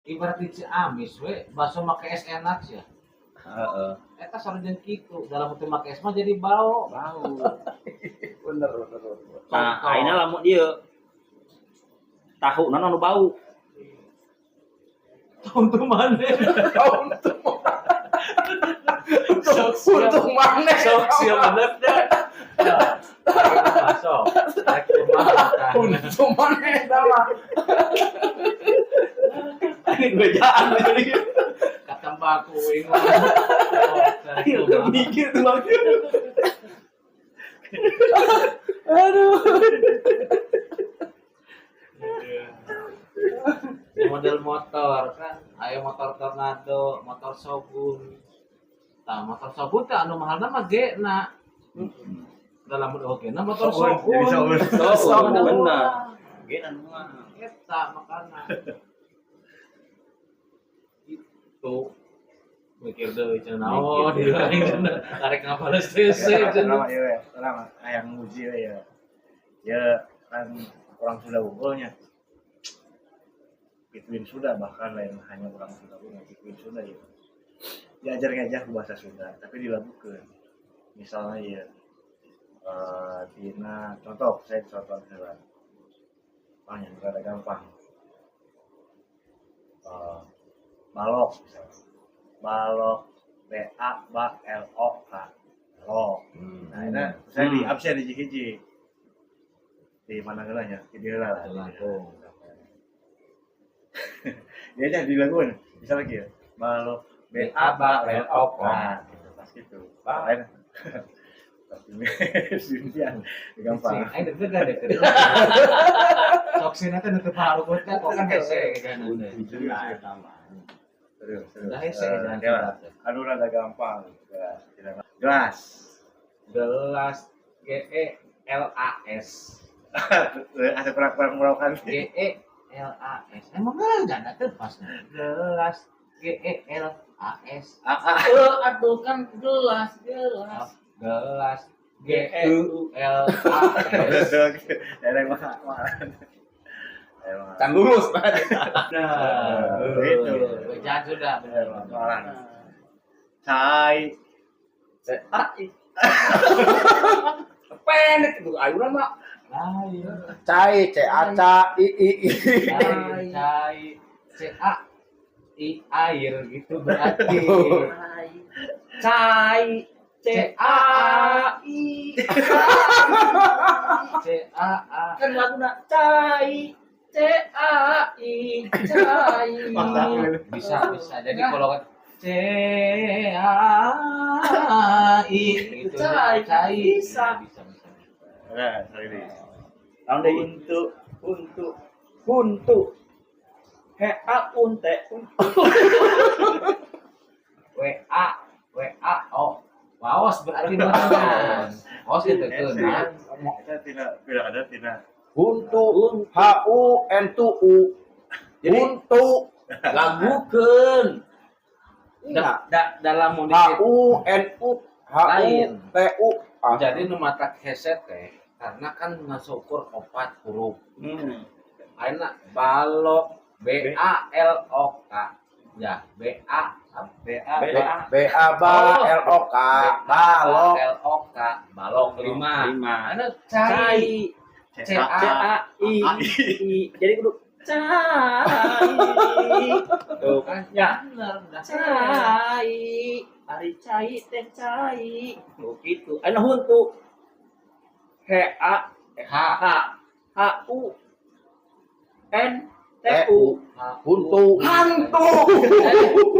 Ibarat di Ciamis we, bakso make es enak sih ya. Heeh. Eta sareng kitu, dalam teu make es mah jadi bau. Bau. Bener, bener, bener. Nah, Contoh. Ayeuna lamun ieu tahu naon anu bau? Untuk mana? Untung. Sok siap. Untung mana? Sok siap bener dah. Masuk. Rek kumaha tah. Untung mana eta mah. Ini bejaan jadi. Katembak ku uing mah. Oh, rek kumaha. Mikir tuh bang. Aduh. Model motor kan, ayo motor Tornado, motor Shogun. Nah, motor Shogun teh anu mahalna mah G na. Dalam oge na motor Shogun, Shogun. jadi Shogun. Shogun, Shogun. Bener. Ge anu mah. Eta makana. Itu mikir deui cenah naon Mikir. dia aing cenah tarik ngabales hese cenah. Lama ya, we. Lama. Hayang muji we ya. Ya kan orang Sunda unggulnya. Gituin Sunda, bahkan lain hanya orang Sunda unggul, gituin Sunda ya. Diajar ngajak ke bahasa Sunda, tapi dilakukan. Misalnya ya, tina contoh, saya contoh misalnya, yang rada gampang. Balok misalnya. Balok B A B L O K. Balok. Nah, ini saya di absen di hiji. Di mana heula nya? Di dieu lah. Langkung. Dia aja dilakuin. Bisa lagi ya. Balok B A B L O K. Nah, gitu, pas gitu. Lain. Tapi Cynthia gampang. Aing deg-degan deh. Sok sina teh nutup haru teh kok kan hese kan. Nah, eta mah. Serius, serius. Udah hese jangan Oke lah. Aduh, rada gampang. Gelas. Gelas. Gelas G E L A S. Asa kurang-kurang merawakan. G E L A S. Emang enggak ada tuh pas. Gelas G E L A S. Ah, ah. Eh, aduh kan gelas, gelas. Gelas G E L A S. Ada mah. Emang. Can lulus, Pak. Nah, Gitu. jangan sudah benar. Malah. Cai. C A I. Pendek itu ayunan mah. Lain. Cai C A C I I I. Cai, cai, C A I air gitu berarti. Cai, C A I. C A A. Kan laguna cai, C A I, cai. Bisa, bisa. Jadi kalau kan C A I gitu. Cai. Cai. Bisa. Bisa, bisa. Nah, sorry. Naon deui? Untuk Untuk untuk He A un T un. W A W A O. Waos berarti mana? Waos gitu tuh. Nah. Kita tidak tidak ada tidak. Untuk H U N T U. Jadi Untuk Lagukeun. Iya. Dalam H kondisi U N U H U Lain. T U. Ah. Jadi nu matak hese teh karena kan ngasukur opat huruf. Ayeuna balok B A L O K. Ya, B A B A B A B A B L O K balok L O K balok lima. Lima. Ayeuna cai Cai. C A C A I I. Jadi kudu cai. Tuh kan ya. Bener, udah. Cai. Ari cai teh cai. Tuh gitu. Anu huntu. H A H H H U N T U. Huntu. Hantu.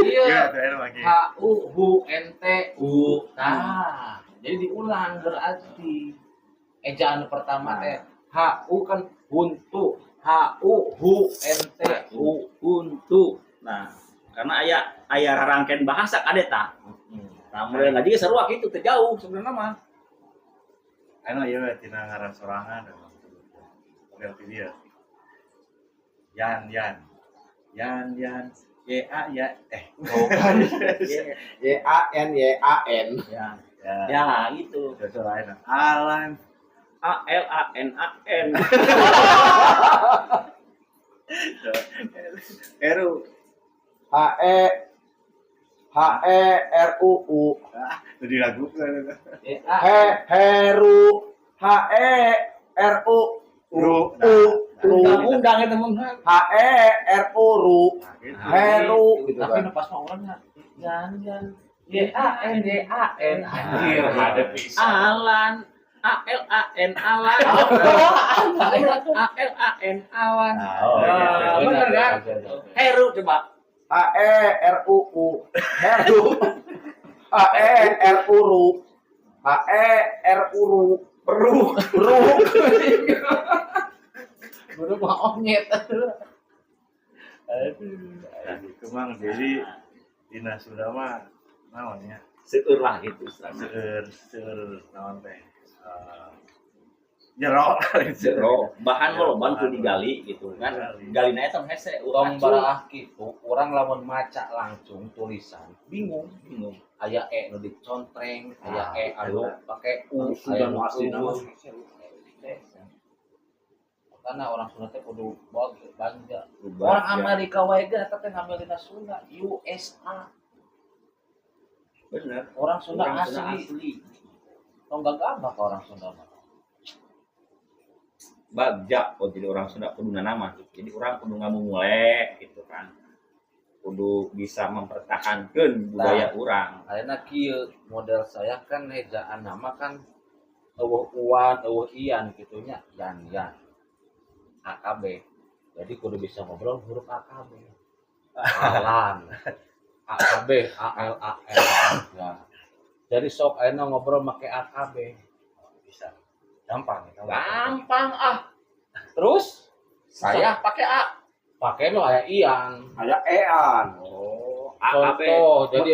Iya. Ya, itu enak lagi. H U H N T U. Nah, jadi diulang berarti ejaan pertama teh H U kan huntu, H U H N T U. Untuk. Nah, karena aya aya rarangkean bahasa kade tah. Nah, mulai ngaji ge sarua kitu teu jauh sebenarnya mah. Anu ieu we tina ngaran sorangan. Model ti dia. Yan Yan. Yan Yan Y A Y eh. Y A N Y A N. Ya. Ya. Ya, gitu. Itu lain. Alan. A L A N A N. Eru. H E H E R U U. Jadi ragukan. Y A He Heru H E R U Ru. U Ru Undang-undang itu mah. H E R U Ru Heru gitu Tapi kan. nu pas mah orangnya Yan yan Y A N Y A N. Anjir, ada bisa. Alan A L A N Alan. A L A N Alan. Oh, Ah, bener kan? Heru coba. H E R U U Heru H E R U Ru H E R U Ru Ru Ru. Guru mah onyet. Aduh. Nah, gitu Mang. Jadi dina Sunda mah naon ya? Seueur lah gitu istilahna. Seueur seueur naon teh? Eh, jero Jero, bahan mah loba kudu digali gitu kan. Galina eta mah hese Tong baraah kitu, urang lamun maca langsung tulisan bingung. Bingung. Aya e nu dicontreng, aya Ah, e anu pake u, Sunda aya nu nu asli u. Karena orang Sunda teh kudu bangga. Orang Amerika wae ge eta teh ngambil dina Sunda, USA. Bener. Orang Sunda Orang Sunda asli. asli. Tong gagabah ka orang Sunda mah. Bagja kok jadi orang Sunda kudu nama gitu. Jadi orang kudu ngamumule gitu kan. Kudu bisa mempertahankan budaya urang. Ayeuna kieu model saya kan ejaan nama kan euweuh uan, euweuh ian kitu nya, yan yan. AKB. Jadi kudu bisa ngobrol huruf AKB. Alan. AKB, A L A L. Ya. Jadi sok ayeuna ngobrol make AKB. Bisa. Gampang ya. Gampang ah. Terus Saya pakai A. pakai nu aya ian. Aya ean. Oh, A A B. Contoh, jadi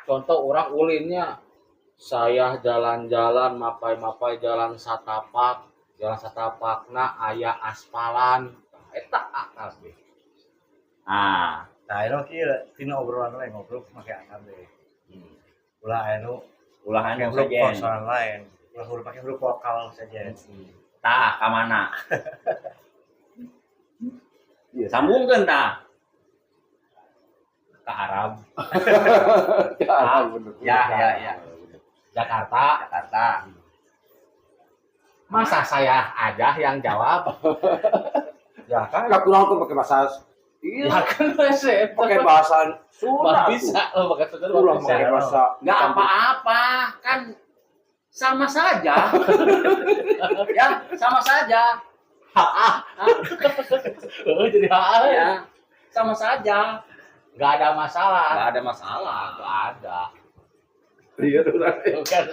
contoh orang ulinnya saya jalan-jalan mapai-mapai jalan satapak, jalan satapakna aya aspalan. Eta AKB. Ah, Nah, itu kieu tina obrolan lain ngobrol make AKB. Ulah anu ulah pakai anu huruf saja. konsonan lain. Ulah huruf pakai huruf vokal saja. Tah, ka mana? Iya. Sambungkeun tah. Ke Arab, Ya, bener. Ya, ya, ya. Jakarta. Jakarta. Masa saya aja yang jawab? Ya kan nggak kurang tuh pakai bahasa iya, Ya kan saya pakai bahasa Sunda tuh. bisa lo pakai Sunda Ulah bisa. pakai bahasa Nggak apa-apa, kan sama saja. Ya, sama saja. Oh, jadi HA. Ya, sama saja. Nggak ada masalah. Nggak ada masalah. Nggak ada. Iya, udah. Bukan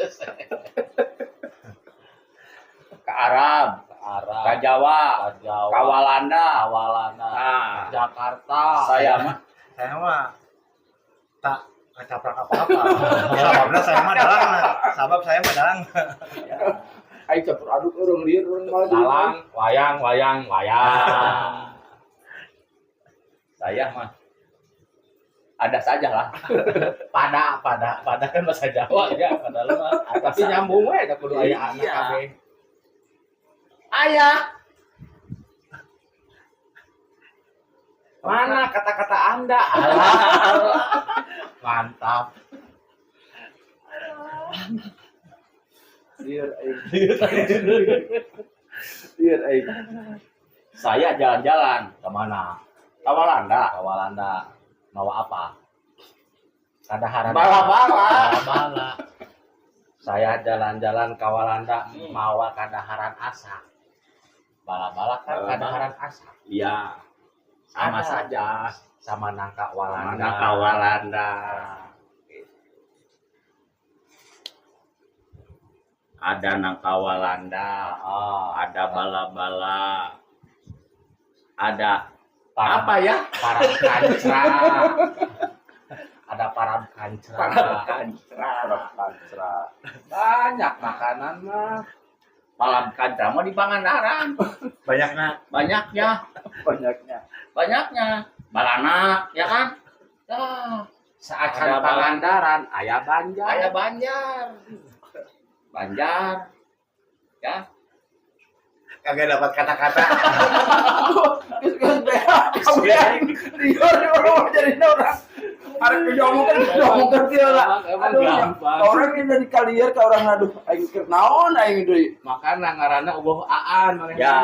Ke Arab, ke Arab, ke Jawa, ke Jawa, ke Walanda. ke Walanda, Nah, Jakarta. saya mah Saya mah tak ngacaprak apa-apa. Sababna saya mah dalang. Sabab saya mah dalang. Aing campur aduk orang lieur orang malah jadi. Salang, wayang, wayang, wayang. saya mah ada saja lah. Pada, pada, pada kan bahasa Jawa ya, padahal mah. Tapi nyambung we da kudu aya anak Iya. kabeh. Ayah, Mana kata-kata Anda? Alah. Mantap. Lieur aing. Lieur aing. saya jalan-jalan Kemana? ke Walanda. Ke Walanda. Mau apa? Kadaharan. Bala-bala. Bala-bala. Saya jalan-jalan ke Walanda mawa kadaharan asak. Bala-bala kan Bala-bala. kadaharan asak. Iya. Sama Ada. saja. Sama nangka Walanda. Mana ke Walanda. Ada nangka Walanda, Ah, ada bala-bala, ada Param, apa ya? Param kancra. Ada param kancra. Kancra. Kancra. Banyak makanan mah. Palam kancra mah di Pangandaran. Banyakna Banyaknya, Banyaknya. banyaknya. Balana, ya kan? Ya, Saacan Ada Pangandaran, aya Banjar. aya Banjar. Banjar. Ya. Kagak dapat kata-kata. Geus beak. Lieur orang jadi orang. Arek diomongkeun kieu lah. Emang gampang. Orang ini dari kalier ke orang aduh aing keur naon aing deui. Makana ngaranna ubah aan manehna. Ya.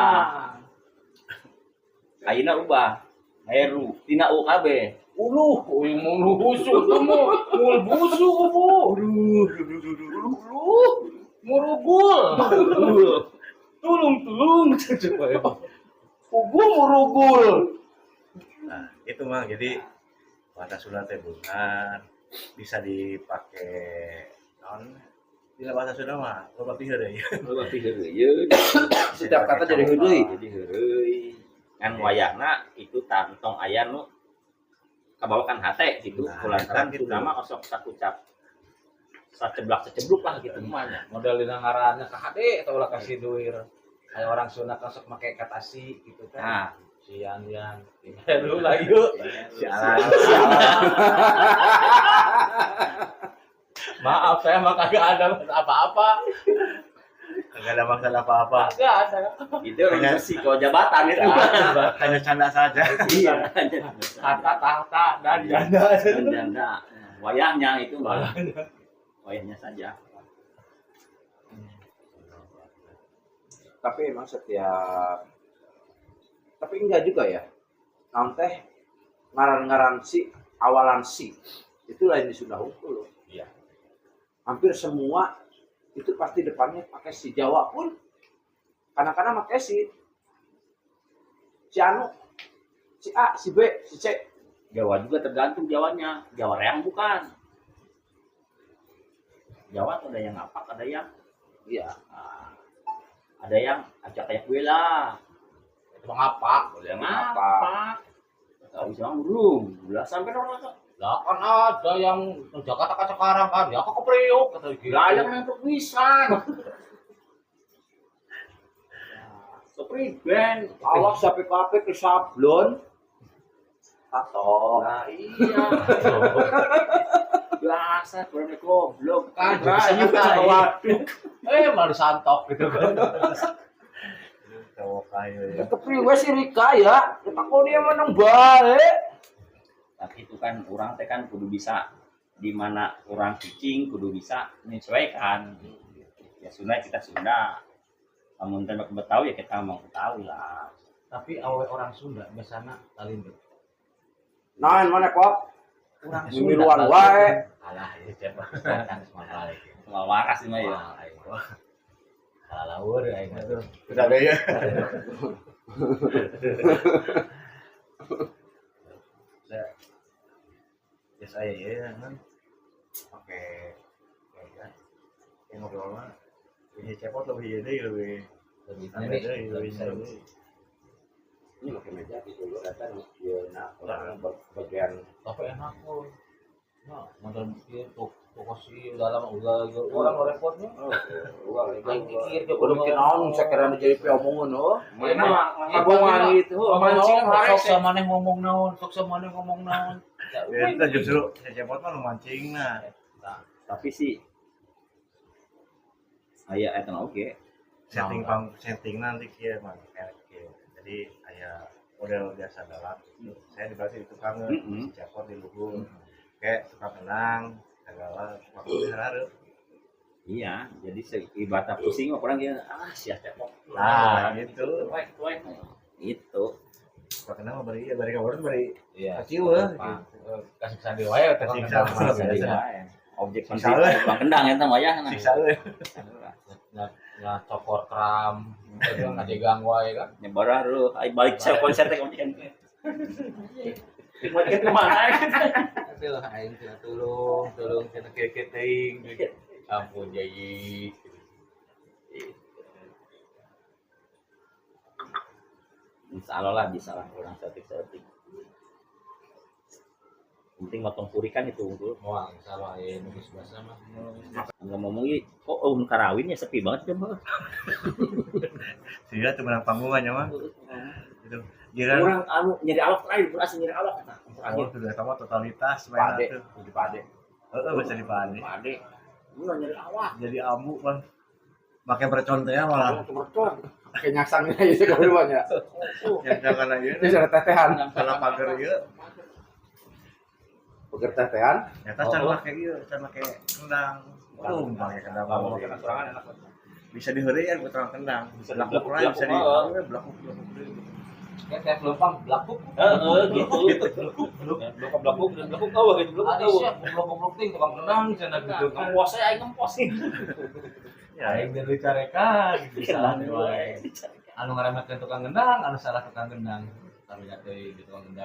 Ayeuna ubah. Heru tina UKB. Uluh, uing mulu busu tuh mu, mul busu ubu. Uluh, murugul. Tulung tulung. Ubu murugul. Nah, itu mah jadi bahasa Sunda teh beunghar bisa dipakai non bila bahasa Sunda mah loba heureuy. Loba heureuy. Setiap kata jadi heureuy. Jadi heureuy. Kan wayahna itu tong aya nu kabawakan hate gitu. Nah, Kulantaran gitu. Sunda mah osok sakucap saceblak secebluk lah gitu. Mana model dina ngaranna ka hade atau ulah kasih duir. Kayak orang Sunda kan sok make kata si gitu kan. Nah, Sian yan. Heru lah yuk. Sialan. Maaf saya mah kagak ada apa-apa. Kagak ada maksud apa-apa. Kagak ada. itu resiko jabatan itu. Hanya canda saja. Iya. Kata tahta dan janda. Janda. Wayahnya itu malah. Wayahnya saja. Tapi emang setiap tapi enggak juga ya. Naon teh ngaran-ngaran si awalan si itu lain di Sunda hukum loh. Iya. Hampir semua itu pasti depannya pakai si. Jawa pun kadang-kadang pakai si. Si anu, si A, si B, si C. Jawa juga tergantung Jawanya. Jawa reang bukan. Jawa tuh ada yang ngapak, ada yang iya, ada yang ajak kayak gue lah. Itu ngapak. Ada yang ngapak. Tahu sih burung, belah sampai orang tuh. Lah kan ada yang Jakarta kan sekarang kan, ya kok ke Priok kata gitu. Lah yang nangkep pisan. Kepriben. Awak sampai kape ke sablon. Tato. Nah iya. Biasa kurang goblok Kan kan. bisa Waduh. Malah disantok gitu kan. Cowok kayu ya. Kepriwe sih Rika ya, ditakoni meneng bae. Tapi itu kan orang teh kan kudu bisa di mana orang cicing kudu bisa menyesuaikan. Ya Sunda kita Sunda. Namun tembak Betawi ya kita mau Betawi lah. Tapi awe orang Sunda biasana talindut. Nah, mana kok? Orang Mimiluan wae. Alah, ya siapa? Kan semua balik. Semua waras ini ya. Wah, salah laur aing mah. Udah deh ya. Ya saya ya kan. Oke. Ya. Yang ngobrol mah ini cepot lebih ini lebih Lebih lebih seru. Ini pakai meja gitu loh, kata ya nah orang bagian Tapi enak kok. Nah, modal ieu toko sih udah lama udah orang repotnya. Uang udah bikin naon saya kira jadi omongan oh. Mana Kagungan gitu, mancing sok sama maneh ngomong naon, sok sama maneh ngomong naon. Ya, itu justru si cepot mah nu mancing nah. Tapi sih aya eta oke. Setting pang setting nanti kieu mah kayak kieu. Jadi aya model biasa dalam gitu. Saya dibagi di tukang si cepot di luhur. Kayak tukang kenang, segala tukang hareup. Iya, jadi ibarat pusing mah kurang gitu. Ah, sia cepot. Nah, gitu. Itu. Tukang kenang mah bari bari kabar bari Iya. kecil weh. Kasih sandi wae teh Kasih sandi. Objek Siksa tukang kendang eta mah ya. Siksa euy. Nah, cokor kram, itu ngajegang wae kan. Nyebar lu, ai balik saya konser teh konten. Konten kemana? Itu lah aing teh tulung, tulung cenah kieu-kieu teuing. Ampun jai. Insya Allah lah bisa lah orang setik-setik. Penting motong puri kan itu unggul. Moal insyaallah aya nu geus basa mah. Nggak ngomong kok om karawinnya sepi banget coba. Sehingga tuh menang panggungan ya mah. Gitu. Jiran Orang anu nyeri awak terakhir berasa nyeri awak eta. oh sudah sama totalitas Pade, mainan tuh. di pade. Heeh bisa dipade. Pade. Lu nyeri awak. Jadi abu mah. Make mercon teh malah. Mercon. Kayak nyaksangnya aja kalau banyak. Yang jangan ieu. Ini cara tetehan. Salah pagar ieu. Pagar tetehan. Eta can make ieu, can make kendang. Oh, make kendang. Lamun kena sorangan enak. Bisa diheureuyan ku tukang kendang. Bisa Belakuk diblakuk, lain bisa di blakuk, belakuk belakuk deui. Kayak kayak lempang belakuk. Heeh, gitu. Blakuk blakuk blakuk eueuh gitu blakuk Ada eueuh. siap goblok-goblok ting tukang kendang cenah gitu. Ngempos saya aing ngempos. Ya, Aing dari carekan gitu salah wae. Anu ngaremetkeun tukang kendang, anu salah tukang kendang. Karunya teuing di tukang kendang.